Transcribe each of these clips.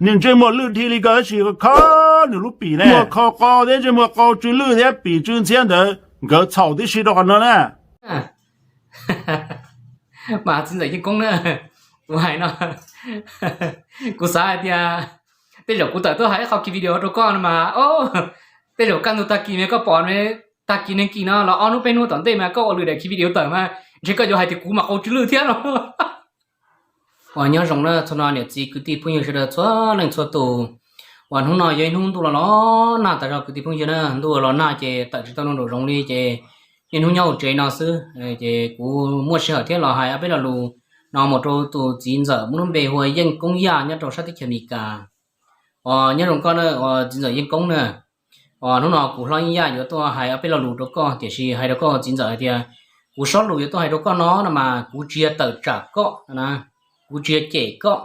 Niag ntsej muag lwj dhi li ko tab sis kho nws lub pim ne, muag kho qau thiab ntsej muag qau tsw lwj thiab pim tsw ntxhiab ntawd, nkawd txhaum tib si rau qhov no na. Mas txiv ntxawm Yeej Koob na, kuv hais no, kuv xav hais tias tej zaum kuv tawm tuaj hais ib qho kiv video rau koj no mas, tej zaum kaj ntug tag kis mas koj pom tag kis neeg kis no los ob hnub peb hnub tom ntej mas koj ua lwm daim kiv video tawm mas ntshe koj yuav hais tias kuv mas qau tsw lwj thiab no. Uas nyob zoo na txhua no niam txiv kwv tij phooj ywg sawv daws txhua leej txhua tus. Uas hnub no yog ib hnub ntuj los los nag tas zog kwv tij phooj ywg na, ntuj los nag ces tawm tsis tau nraum zoov li ces niaj hnub nyob hauv tsev no xwb. Ces kuv muaj sij hawm thiab los hais ob peb lo lus no mus rau tus txiv ntxawm muaj lub npe hu ua Yeej Koob Yaj nyob rau sab teb chaws Amelikas. Uas nyob zoo koj na, uas txiv ntxawm Yeej Koob na. Uas hnub no kuv hlob Yeej Yaj yuav tuaj hais ob peb lo lus rau koj, tiam sis hais rau koj txiv ntxawm hais tias kuv sob lus yuav tuaj hais rau koj no no mas kuv tsis yog tawm tsam koj na, kuv tsis yog cem koj,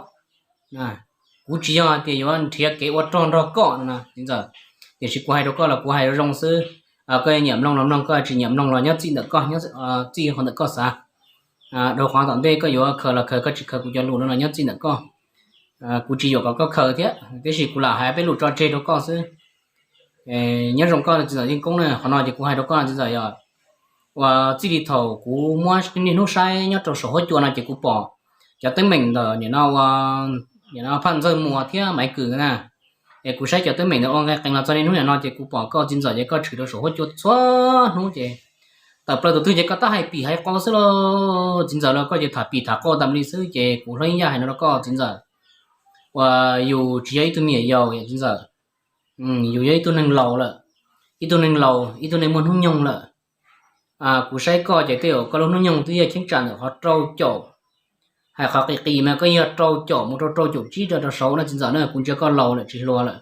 kuv tsis yog hais tias yuav nrhiav kev ua rog nrog koj no txiv ntxawm. Tiam sis kuv hais rau koj los kuv hais zoo zoo xwb. Koj nyiam mloog los mloog, koj tsis nyiam mloog los nyob txij ntawm koj, txij qhov ntawm koj xav. Dhau qhov tom ntej koj yuav khaws los khaws, koj tsis khaws kuv cov lus no los nyob txij ntawm koj. Kuv tsis yuam kom koj khaws thiab, tiam sis kuv lam hais peb lus tso tseg rau koj xwb. Nyob zoo koj txiv ntxawm Yeej Koob na, qhov no ces kuv hais rau koj txiv ntxawm yog uas txij li thaum kuv muab niaj hnub saib nyob rau saum huab cua no ces kuv pom cov teeb meem ntawm nim no ua, nim no Phaj Ntxawg Muas thiab Maiv Kws na. Es kuv saib cov teeb meem ntawd ua nqe qees los txog niaj hnub nim no ces kuv pom koj txiv ntxawm ces koj tshwm rau saum huab cua txhua hnub ces tawm plaws tus twg ces koj tab hais pim hais qau xwb lauj txiv ntxawm lauj. Koj ces tham pim tham qau tas li xwb ces kuv hlob Yeej Yaj hais no rau koj txiv ntxawm, uas yus tsis yog ib tug me nyuam yaus yom txiv ntxawm, yus yog ib tug neeg laus lawm, ib tug neeg laus, ib tug neeg muaj hnub nyoog lawm. Kuv saib koj ces tej zaum koj lub hnub nyoog twb yog cheeb tsam ntawm qhov rau caum, hais qhov qis qis mas koj yog rau caum mus rau rau caum tsib rau rau saud no txiv ntxawm na, kuv ntsia koj laus lawm tsis hluas lawm.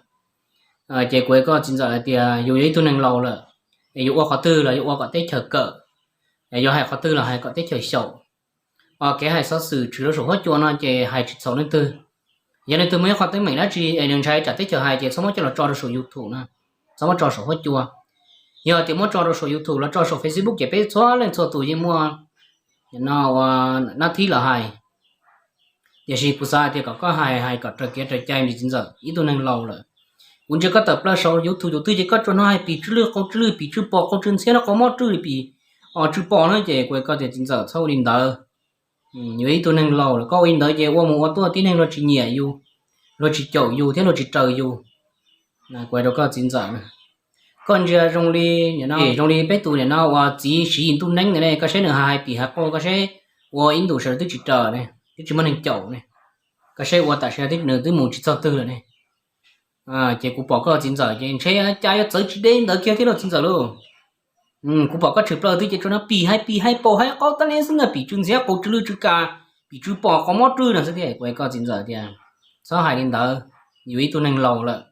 Ces kuv hais koj txiv ntxawm hais tias yus yog ib tug neeg laus lawm, es yus ua qhov twg los yus ua kom teb chaws kawm, es yus hais qhov twg los hais kom teb chaws xyaum. Kev hais xov xwm tshwm rau saum huab cua no ces hais tsis txhaum leej twg. Yog leej twg muaj ib qho teeb meem dab tsi es nws ntshai tsam teb chaws hais ces txhob muab coj los tso rau saum YouTube na, txhob muab tso saum huab cua. Yog tias muab tso rau saum YouTube los tso saum Facebook ces peb txhua leej txhua tus yeej muaj no ua nab thib los hais. Tiam sis kuv xav hais tias kom koj hais hais kom raws kev raws cai me txiv ntxawm, ib tug neeg laus lawm. Kuv ntsia koj tawm plaws saum YouTube tus twg ces koj tsuas hnov hais pim tsw lwj qau tsw lwj, pim tsw pom qau tsw ntxhiab no, qau mob rwj li pim tsw pom no ces kuv hais koj tias txiv ntxawm txhob ua li ntawd. Yus ib tug neeg laus lawm koj ua li ntawd ces ua mus ua tuaj tib neeg luag tsis nyiam yus, luag tsis caum yus thiab luag tsis raws yus. Kuv hais rau koj txiv ntxawm na, koj ntsia zoo li, zoo li peb tus nim no uas txiv Siv Yis Ntuj Neeb ntawd ne, koj saib nws hais pim hais qau koj saib, ua ib ntus sawv daws twb tsis raws ne, twb tsis muaj neeg caum ne, koj saib ua tam sim no nws twb mus tsis txog twg lawm ne. Ces kuv pom koj txiv ntxawm ces ntshe cas yuav txawv tsis deb ntawd kiag thiab lauj txiv ntxawm lauj. Kuv pom koj tshwm plaws twg ces tsuas no pim hais pim hais paum hais qau tas li xwb ntag, pim tsw ntxhiab qau tsw lwj tsw ka, pim tsw pom qau mob rwj no xwb thiab. Kuv hais koj txiv ntxawm tias txhob hais li ntawd, yus ib tug neeg laus lawm.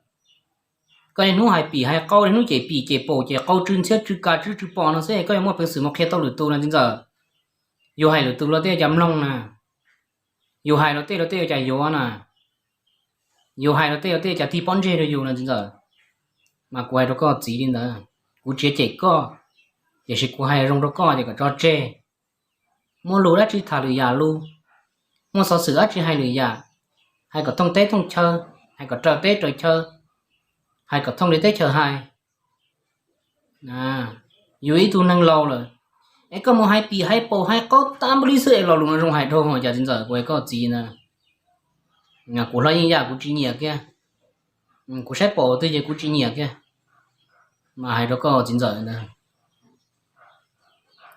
Koj niaj hnub hais pim hais qau, niaj hnub cem pim cem paum cem qau tsw ntxhiab tsw ka tsw tsw pom no xwb, koj yuav muaj peev xwm mus qhia tau lwm tus no txiv ntxawm? Yus hais lwm tus luag tej yuav cas mloog na, yus hais luag tej luag tej yuav cas yuav na, yus hais luag tej luag tej yuav cas tig pob ntseg rau yus no txiv ntxawm? Mas kuv hais rau koj txiv li ntawd, kuv tsis cem koj, tiam sis kuv hais zoo rau koj ces kom tso tseg. Muaj lus dab tsi tham lwm yam lus, muaj xov xwm dab tsi hais lwm yam, hais kom thooj teb thooj chaw, hais kom raws teb raws chaw, hais kom thooj li teb chaws hais. Yus ib tug neeg laus lawm, es koj mus hais pim hais paum hais qau tas npaum li xwb es lo lus no zoo hais dhau cas txiv ntxawm? Kuv hais koj txiv ntag, kuv hlob Yeej Yaj kuv tsis nyiam kiag, kuv saib paum twg ces kuv tsis nyiam kiag. Mas hais rau koj txiv ntxawm ntag,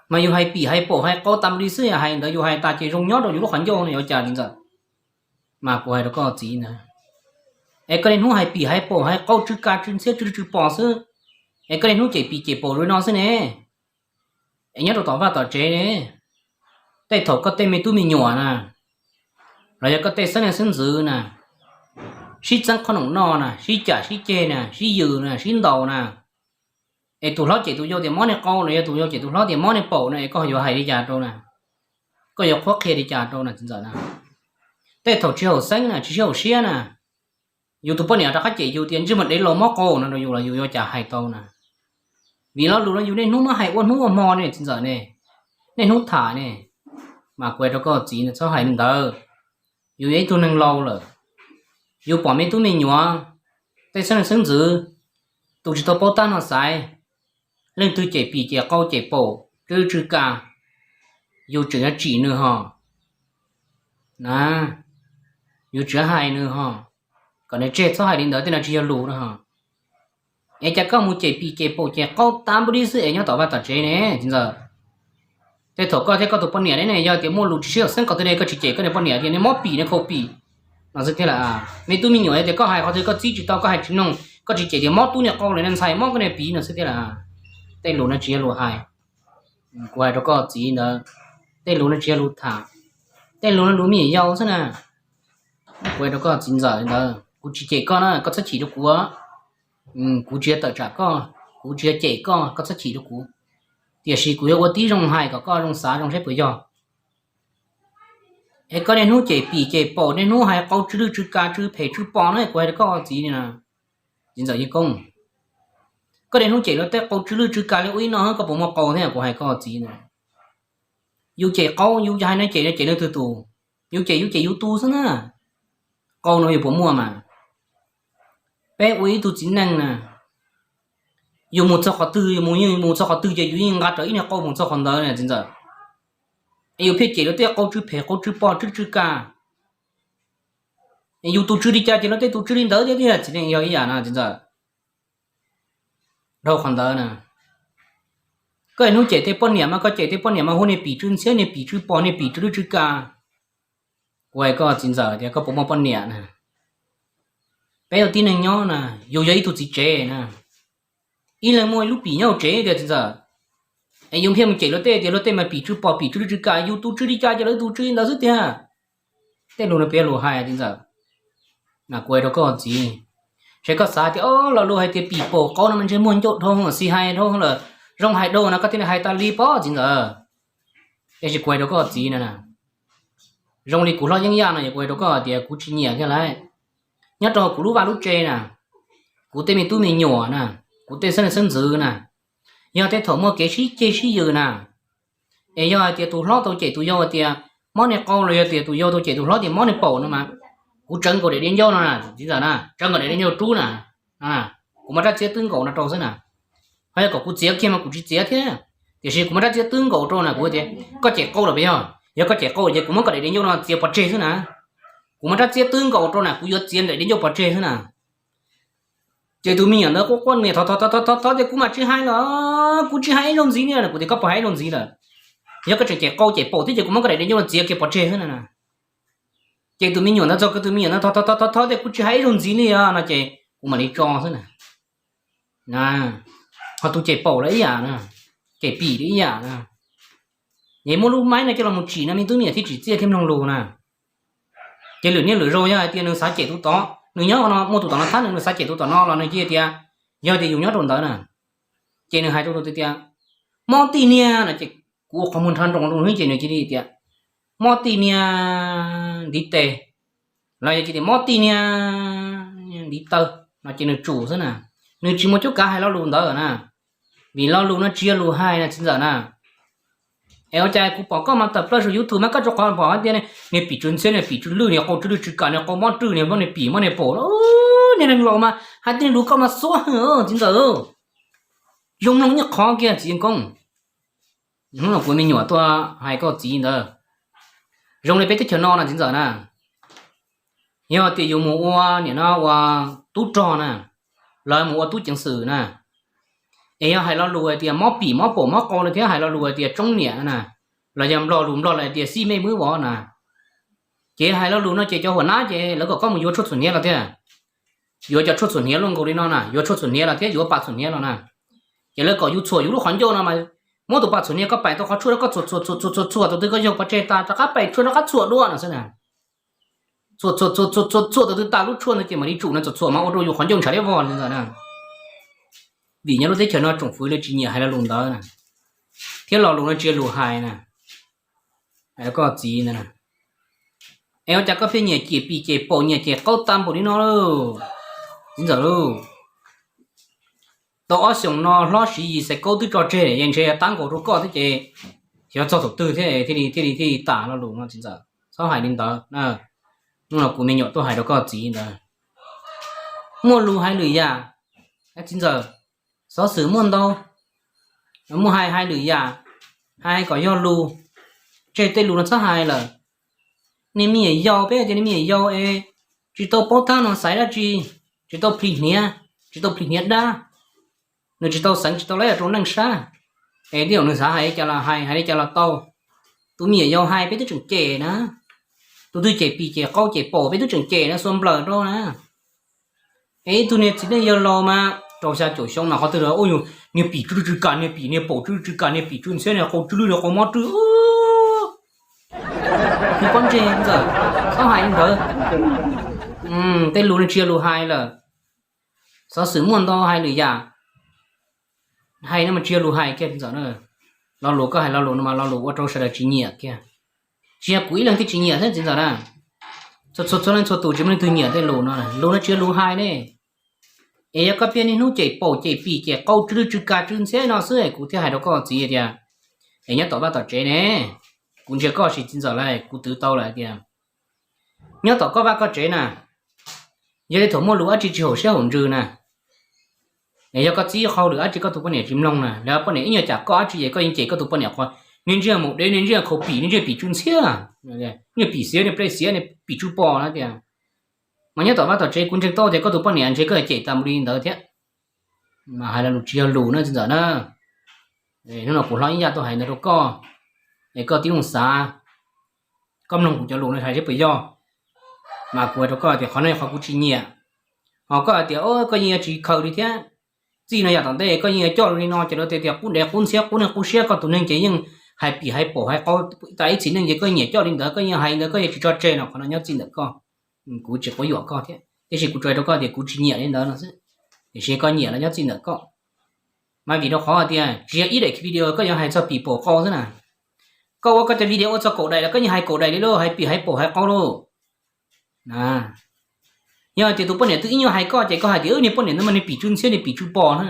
mas yus hais pim hais paum hais qau tas npaum li xwb, hais ntawd yus hais tas ces zoo nyob rau yus lub qhov ncauj no yuav cas txiv ntxawm? Mas kuv hais rau koj txiv ntag, es koj niaj hnub hais pim hais paum hais qau tsw ka tsw ntxhiab tsw tsw pom xwb, es koj niaj hnub cem pim cem paum li no xwb ne. Es nyob rau tom vaj tom tsev ne, tej thaum koj tej me tub me nyuam na, los yog koj tej xeeb leej xeeb ntxwv na, sib txeeb qhob noom noj na, sib cam sib ceg na, sib yws na, sib ntaus na, es tus hlob cem tus yau tias mob niag qau los yog tus yau cem tus hlob tias mob niag paum no es koj yuav hais li cas rau na? Koj yuav qhuab qhia li cas rau na txiv ntxawm na? Tej thaum tsis haum xeeb na, tsis sib haum siab na, yus tus poj niam rov qab cem yus tias ntsej muag dev laus mob qau no rau yus los yus yuav cas hais tau na? Vim lo lus no yus niaj hnub muab hais ua hnub ua hmo ne txiv ntxawm ne, niaj hnub tham ne. Mas kuv hais rau koj txiv txhob hais li ntawd, yus yog ib tug neeg laus lawm, Yus pom me tub me nyuam, tej xeeb leej xeeb ntxwv, tus tsis tau paub tab no xaiv, leej twg cem pim cem qau cem paum tsw lwj tsw ka, yus tseem yuav tsim nws hos na, yus tseem yuav hais nws hos, kom nws tseg txhob hais li ntawd, tej no tsis yog lus na hos. Es cas koj mus cem pim cem paum cem qau tas npaum li xwb es nyob tom vaj tom tsev ne txiv ntxawm? Tej thaum koj thiab koj tus poj niam ne, yog tias muaj lus tsis sib haum xeeb qhov twg ne koj tsis cem koj niag poj niam tias nws mob pim nws qau pim no xwb thiab las? Me tub me nyuam yog tias koj hais qhov twg koj txib tsis tau, koj hais tsis mloog, koj tsis cem tias mob tub niag qau los ntxhais mob koj niag pim no xwb thiab las? Tej lus no tsis yog lus hais. Kuv hais rau koj txiv ntawd, tej lus no tsis yog lus tham, tej lus no lus me nyuam yaus xwb na. Kuv hais rau koj txiv ntxawm ntawd, kuv tsis cem koj na, koj txhob chim rau kuv. Kuv tsis yog tawm tsam koj, kuv tsis yog cem koj, koj txhob chim rau kuv. Tiam sis kuv yuav ua tib zoo hais kom koj zoo xav zoo saib puas yog. Es koj niaj hnub cem pim cem paum, niaj hnub hais qau tsw lwj tsw ka tsw phem tsw pom na, kuv hais rau koj txiv na, txiv ntxawm Yeej Koob, koj niaj hnub cem luag tej qau tsw lwj tsw ka li ua ib no koj puas muaj qau thiab? Kuv hais koj txiv na, yus cem qau yus hais no cem no cem leej twg tus? Yus cem yus cem yus tus xwb na. Qau no yus puas muaj mas? Peb ua ib tug txiv neej na, yus mus txog qhov twg, yus mus yeej mus txog qhov twg ces yus yeej nqa rawv ib niag qau mus txog qhov ntawd na txiv ntxawm. Es yus pheej cem luag tej qau tsw phem qau tsw pom tsw tsw ka, yus tus tsw li cas ces luag tej tus tsw li ntawd thiab tiag. Txiv neej yog ib yam no txiv ntxawm. Dhau qhov ntawd na, koj niaj hnub cem tej poj niam mas koj cem tej poj niam mas hu niag pim tsw ntxhiab niag pim tsw pom niag pim tsw lwj tsw ka. Kuv hais koj txiv ntxawm tias koj puas muaj poj niam na? Peb ua tib neeg nyob na, yus yog ib tug txiv tsev na, ib leeg muaj ib lub pim nyob hauv tsev tiag txiv ntxawm. Es yus pheej mus cem luag tej tias luag tej mas pim tsw pom pim tsw lwj tsw ka, yus tus tsw li cas ces luag tus tsw li ntawd xwb tiag. Tej lus no peb lus hais txiv ntxawm. Kuv hais rau koj txiv, ntshe koj xav tias o lo lus hais tias pim paum qau no mas ntshe muag ncauj dhau xis hais dhau lawm, zoo hais dhau no koj thiaj li hais tas li pob txiv ntxawm. Tiam sis kuv hais rau koj txiv na, zoo li kuv hlob Yeeb Yaj no yog kuv hais rau koj tias kuv tsis nyiam thiab lauj. Nyob rau kuv lub vaj lub tsev na, kuv tej me tub me nyuam na, kuv tej xeeb leej xeeb ntxwv na, yog tej thaum muaj kev sib ceg sib yws na, es yog hais tias tus hlob tau cem tus yau hais tias mob niag qau los yog tias tus yau tau cem tus hlob tias mob niag paum no mas, kuv tsawv nkaus daim di ncauj no na txiv ntxawm na, tsawv nkaus daim di ncauj rub na, kuv muab rab txiab twb nkaus no rau xwb na. Ho yog kom kuv txiav kiag mas kuv tsis txiav thiab, tiam sis kuv muab rab txiab twb nkaus rau na kuv tias koj cem qau los puas yog? Yog koj cem qau ces kuv muab koj daim di ncauj no txiav pov tseg xwb na. Kuv muab rab txiab twb nkaus rau na kuv yuav txiav daim di ncauj pov tseg xwb na. Ces tus me nyuam ntawd quaj quaj niam thov thov thov thov tias kuv mam tsis hais lawm, kuv tsis hais ib zaug ntxiv li. Kuv tias koj puas hais ib zaug ntxiv lawm? Yog koj tseem cem qau cem paum thiab ces kuv muab koj daim di ncauj no txiav kiag pov tseg xwb na. Ces tus me nyuam ntawd txog tus me nyuam ntawd thov thov thov thov thov tias kuv tsis hais ib zaug ntxiv li os no ces kuv mam li tso xwb na. Ho tus cem paum los ib yam na, cem pim los ib yam na. Nyias muab lub maib no coj los mus tsim no me tub me nyuam thiaj tsim txiaj thiab mloog lus na. Ces lwm niaj lwm zaus yog hais tias nws xav cem tus tod, nws nyob no muaj tus tom no thab nws, nws xav cem tus tom no los nws cia tias, yog tias yus nyob rau ntawd na, ces nws hais rau tus tias, mob tij niag no ces kuv ua qhov muag nrhav nroos rau nws ces nws cia li tias, mob tij niag ntiv tes, los yog cia tias mob tij niag ntiv taw no ces nws tsum xwb na. Nws tsis muaj cuab kav hais lo lus ntawd na, vim lo lus no tsis yog lus hais na txiv ntxawm na. Es ua cas kuv pom koj mas tawm plaws saum YouTube mas koj rau qhov pom hais tias niag pim tsw ntxhiab niag pim tsw lwj niag qau tsw lwj tsw kam niag qau mob rwj niag mob niag pim mob niag paum, niag neeg laus mas hais tej lus koj mas xuab heev txiv ntxawm. Zoo mloog ib qhov kiag txiv Yeej Koob. Hnub no kuv me nyuam tuaj hais koj txiv ntawd, zoo li peb teb chaws no na txiv ntxawm na, yog tias yus mus ua niam no ua tub rog na, los mus ua tub ceev xwm na, es yog hais lo lus hais tias mob pim mob paum mob qau lawm thiab hais lo lus hais tias tsoob niam na, los yog nplog lus nplog lawm hais tias xij mej mub vov na, ces hais lo lus no ces cov huam nab ces lawv kom koj mus yuav tshuaj txhuam hniav los thiab. Yuav cov tshuaj txhuam hniav luaj nkaus li no na, yuav tshuaj txhuam hniav los thiab yuav pas txhuam hniav los na, ces lawv kom yus txhuam yus lub qhov ncauj no mas, muab tus pas txhuam hniav koj paim tau qhov tshuaj koj txhuam txhuam txhuam txhuam txhuam txhuam tau twg koj yog pov tseg tas rov qab paim tshuaj rov qab txhuam dua no xwb na. Txhuam txhuam txhuam txhuam txhuam txhuam tau twg tas lub tshuaj ntawd ces mam li tsum no, txhuam txhuam mas ua rau yus qhov ncauj ntshav liab vog li ntawd na. Vim nyob lub teb chaws no tsoom fwv lawv tsis nyiam hais lo lus ntawd na, thiab lo lus no tsis yog lus hais na. Koj txiv ntawd, es ua cas koj pheej nyiam cem pim cem paum nyiam cem qaub tag npaum li no lauj? Txiv ntxawm lauj, tau ob xyoos no hlob Siv Yis Xaiv Kaub twb tso tseg, yeej ntshe tab nkaus rau koj thiab ces xyov txog thaum twg thiaj li thiaj li thiaj li tas lo lus no txiv ntxawm, txhob hais li ntawd. Hnub no kuv me nyuam tuaj hais rau koj txiv ntawd. Muaj lus hais lwm yam, txiv ntxawm, xov xwm muaj ntau, muaj hais hais lwm yam, hais kom yog lus, tseg tej lus no txhob hais lawm. Niag me nyuam yaus, peb tias niag me nyuam yaus es tsis tau paub tab no xaiv dab tsi, tsis tau plig hniav, tsis tau plig hniav dab, nws tsis tau xeev tsis tau laib rau neej sab, es tej zaum nws xav hais li cas los hais, hais li cas los tau. Tus me nyuam yaus hais peb twb tseem cem na, tus twg cem pim cem qau cem paum peb twb tseem cem na, xuas nplawm rau na. Es ib tug niag txiv neej yawg laus mas rau xya caum xyoo no qhov twg los ua yus niag pim tsw lwj tsw kas, niag pim niag paum tsw lwj tsw kas, niag pim tsw ntxhiab, niag qau tsw lwj, niag qau mob tsw. Nws pob ntseg ntxawm, txhob hais li ntawd. Tej lus no tsis yog lus hais lawm. Xov xwm muaj ntau hais lwm yam, hais no mas tsis yog lus hais kiag txiv ntxawm na. Lo lus koj hais lo lus no mas lo lus ua rau sawv daws tsis nyiam kiag. Tsis yog kuv ib leeg thiaj tsis nyiam thiab txiv ntxawm na. Txhua txhua leej txhua tus tsis muaj leej twg nyiam tej lus no, lus no tsis yog lus hais ne. Es yog koj pheej niaj hnub cem paum cem pim cem qau tsw lwj tsw kas tsw ntxhiab no xwb es kuv thiaj hais rau koj txiv tias, es nyob tom vaj tom tsev ne, kuv ntsia koj sis txiv ntxawm lawm kuv twv tau lawm hais tias, nyob tom koj vaj koj tsev na, yog li thaum muaj lus dab tsi tsis haum siab haum ntsws na, es yog koj txib qhau lwm dab tsi koj tus poj niam tsis mloog na, lawv poj niam ib nyuag cam koj dab tsi ces koj yeej cem koj tus poj niam qhuas, niag ntsej muag dev, niag ntsej muag khaus pim, niag ntsej pim tsw ntxhiab, niag pim xiav, niag plej xiav, niag pim tsw pos na tias. Mas nyob tom vaj tom tsev kuv ntseeg tau tias koj tus poj niam ntshe koj cem tas mus li ntawd thiab. Mas hais lo lus tsis yog lus na txiv ntxawm na. Hnub no kuv hlob Yeeb Yaj tuaj hais ntawd rau koj, es koj tib zoo xav, koj mloog kuv cov lus no hais seb puas yog. Mas kuv hais rau koj tias qhov no yog qhov kuv tsis nyiam. Ho koj hais tias koj yeej yuav tsis khaws li thiab, txij no yam tom ntej koj yeej yuav coj li no ces lawv tias qub dev qub ntxhiab qub neej qub siab, koj tus neeg ces yeej hais pim hais paum hais qau tas ib txhis neej ces koj nyiam coj li ntawd, koj yeej hais li ntawd, koj yeej tsis tso tseg no, qhov no nyob txij ntawm koj. Kuv tsis quab yuam koj thiab, tiam sis kuv tsuas hais rau koj tias kuv tsis nyiam li ntawd no xwb. Tiam sis koj nyiam los nyob txij ntawm koj. Mas vim rau qhov hais tias tsis yog ib daim video koj yuav hais txog pim paum qau xwb na. Koj ua koj cov video ua txog kaum daim los koj yeej hais kaum daim li lauj, hais pim hais paum hais qau lauj. Yog hais tias tus poj niam twg ib nyuag hais koj ces koj hais tias niag poj niam ntawd mas niag pim tsw ntxhiab niag pim tsw pos na.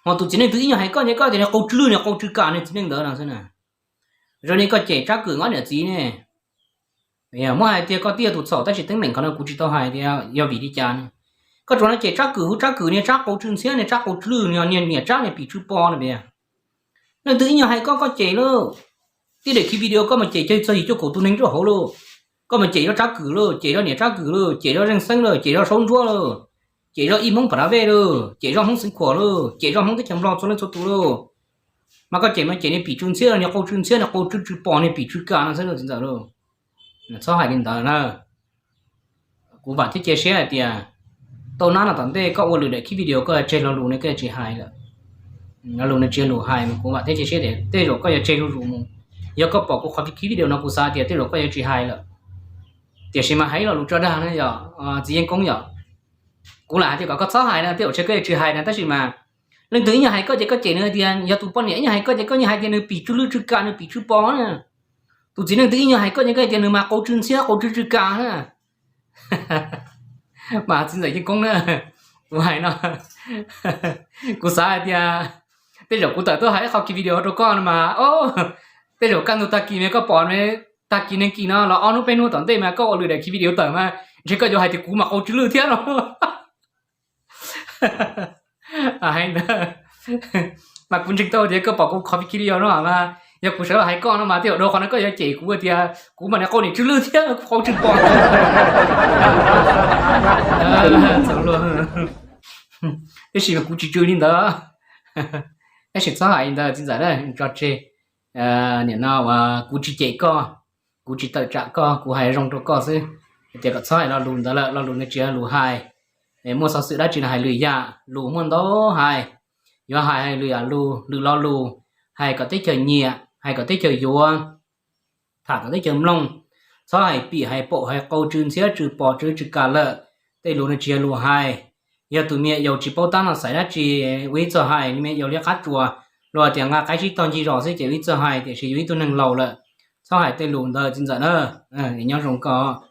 Ho tus txiv neej twg ib nyuag hais koj ces koj tias niag qau tsw lwj niag qau tsw kas niag txiv neej ntawd no xwb na. Zoo li koj cem tsab kwm ngob niam txiv ne. Muab hais tias koj twb yog tus txhaum tab sis teeb meem qhov no kuv tsis tau hais tias yog vim li cas ne. Koj tsuas no cem tsab kwm hu tsab kwm niag tsab qau tsw ntxhiab niag tsab qau tsw lwj niag niam tsab niag pim tsw pos no tias. Leej twg ib nyuag hais koj koj cem lauj. Tib daim khi video koj mas cem cog txog yim cuaj kaum tus neeg rau hauv lauj. Koj mas cem zoj tsab kwm lauj, cem zoj niam tsab kwm lauj, cem zoj zeej xeeb lauj, cem zoj saub ntsuab lauj, cem zoj ib hmoob pas dab vej lauj, cem zoj hmoob xeev khuam lauj, cem zoj hmoob teb chaws nplog txhua leej txhua tus lauj. Mas koj cem mas cem niag pim tsw ntxhiab niag qau tsw ntxhiab niag qau tsw tsw pos niag pim tsw kas no xwb lauj txiv ntxawm lauj. Txhob hais li ntawd na. Kuv vam thiab cia siab hais tias tau nab no tom ntej koj ua lwm daim khi video koj yuav tseg lo lus ne koj yuav tsis hais lawm. Lo lus no tsis yog lus hais mas kuv vam thiab cia siab tias tej zaum koj yuav tseg zuj zus mus. Yog koj pom kuv qhov khi video no kuv xav tias tej zaum koj yuav tsis hais lawm. Tiam sis mas hais ib lo lus tso dag na yog txiv Yeej Koob yom. Kuv lam hais tias kom koj txhob hais na tej zaum ntshe koj yuav tsis hais na tab sis mas leej twg ib nyuag hais koj ces koj cem nws hais tias yog tus poj niam ib nyuag hais koj ces koj yeej hais tias nws pim tsw lwj tsw kas nws pim tsw pos na. Tus txiv neej twg ib nyuag hais koj ces koj hais tias nws mas qau tsw ntxhiab qau tsw tsw kas na. Mas txiv ntxawm Yeej Koob na, kuv hais no kuv xav hais tias tej zaum kuv tawm tuaj hais ib qho ki video rau koj no mas tej zaum kaj ntug tag kis mas koj pom tag kis neeg kis no los ob hnub peb hnub tom ntej mas koj ua lwm daim ki video tawm mas ntshe koj yuav hais tias kuv mas qau tsw lwj thiab los. Hais ntawd mas kuv ntseeg tau tias koj pom kuv qhov video no mas yog kuv sawv los hais koj no mas tej zaum dhau qhov no koj yuav cem kuv tias kuv mas niag qau niam tsw lwj thiab qau tsw pos. Txhaum luag. Tab sis mas kuv tsis tsw li ntawd. Tab sis txhob hais li ntawd txiv ntxawm na, tso tseg. Nim no kuv tsis cem koj, kuv tsis tawm tsam koj, kuv hais zoo rau koj xwb. Hais tias kom txhob hais lo lus ntawd lawm, lo lus no tsis yog lus hais. Muaj xov xwm dab tsi no hais lwm yam, lus muaj ntau hais. Yuav hais hais lwm yam lus, lwm lo lus, hais kom teb chaws nyiam, hais kom teb chaws yuav, tham kom teb chaws mloog. Txhob hais pim hais paum hais qau tsw ntxhiab tsw pos tsw tsw kas lawm. Tej lus no tsis yog lus hais. Yog tus me nyuam yaus tsis paub tab no xaiv dab tsi, ua ib txog hais me nyuam yaus liab qab tsuas, luag tias nqa qaib sib tog ncig zos xwb ces ua ib txog hais tiam sis yus ib tug neeg laus lawm, txhob hais tej lus ntawd txiv ntxawm na. Nyob zoo koj.